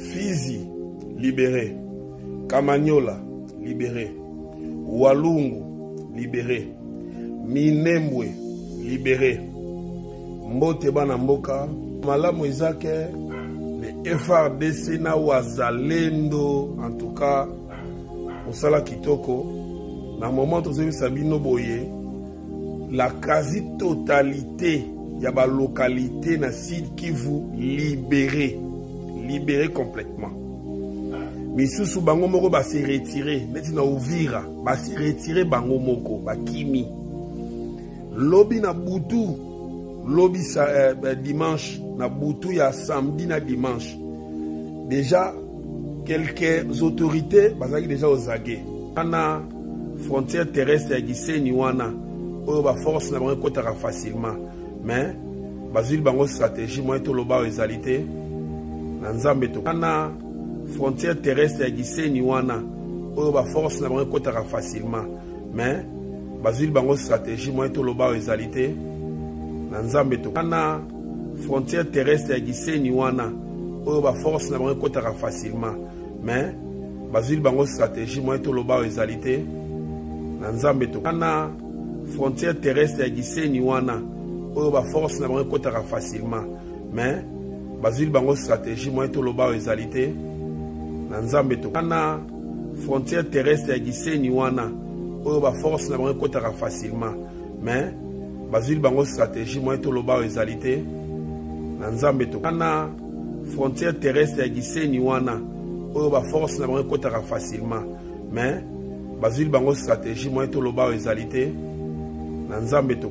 Fizi libéré, Kamanyola libéré, Walungu libéré, Minembwe libéré. Mbote bana mboka, malamu eza ke le FRDC na Wazalendo en tout cas mosala kitoko na moment tozoyebisa bino boye la quasi totalité ya ba localité na Sud Kivu libéré libéré complètement misusu bango moko ba se retirer neti na Uvira ba se retirer bango moko bakimi lobi na butu lobi sa, eh, dimanche na butu ya samedi na dimanche déjà quelques autorités bazalaki déjà aux aguets wana frontière terrestre ya Gisenyi wana oyo ba force na bango ekotaka facilement mais bazwili bango stratégie moyen toloba oyo ezali te na nzambe to wana frontière terrestre ya Gisenyi wana oyo ba force na bango ekotaka facilement mais bazwili bango stratégie moyen toloba oyo ezali te na nzambe to wana frontière terrestre ya Gisenyi wana oyo ba force na bango ekotaka facilement mais bazwili bango stratégie moyen toloba oyo ezali te na nzambe to wana frontière terrestre ya Gisenyi wana oyo ba force na bango ekotaka facilement mais bazwili bango stratégie moyen toloba oyo ezali te na nzambe to wana frontière terrestre ya Gisenyi wana oyo ba force na bango ekotaka facilement mais bazwili bango stratégie moyen toloba oyo ezali te na nzambe to wana frontière terrestre ya Gisenyi wana oyo ba force na bango ekotaka facilement mais bazwili bango stratégie moyen toloba oyo ezali te na nzambe to.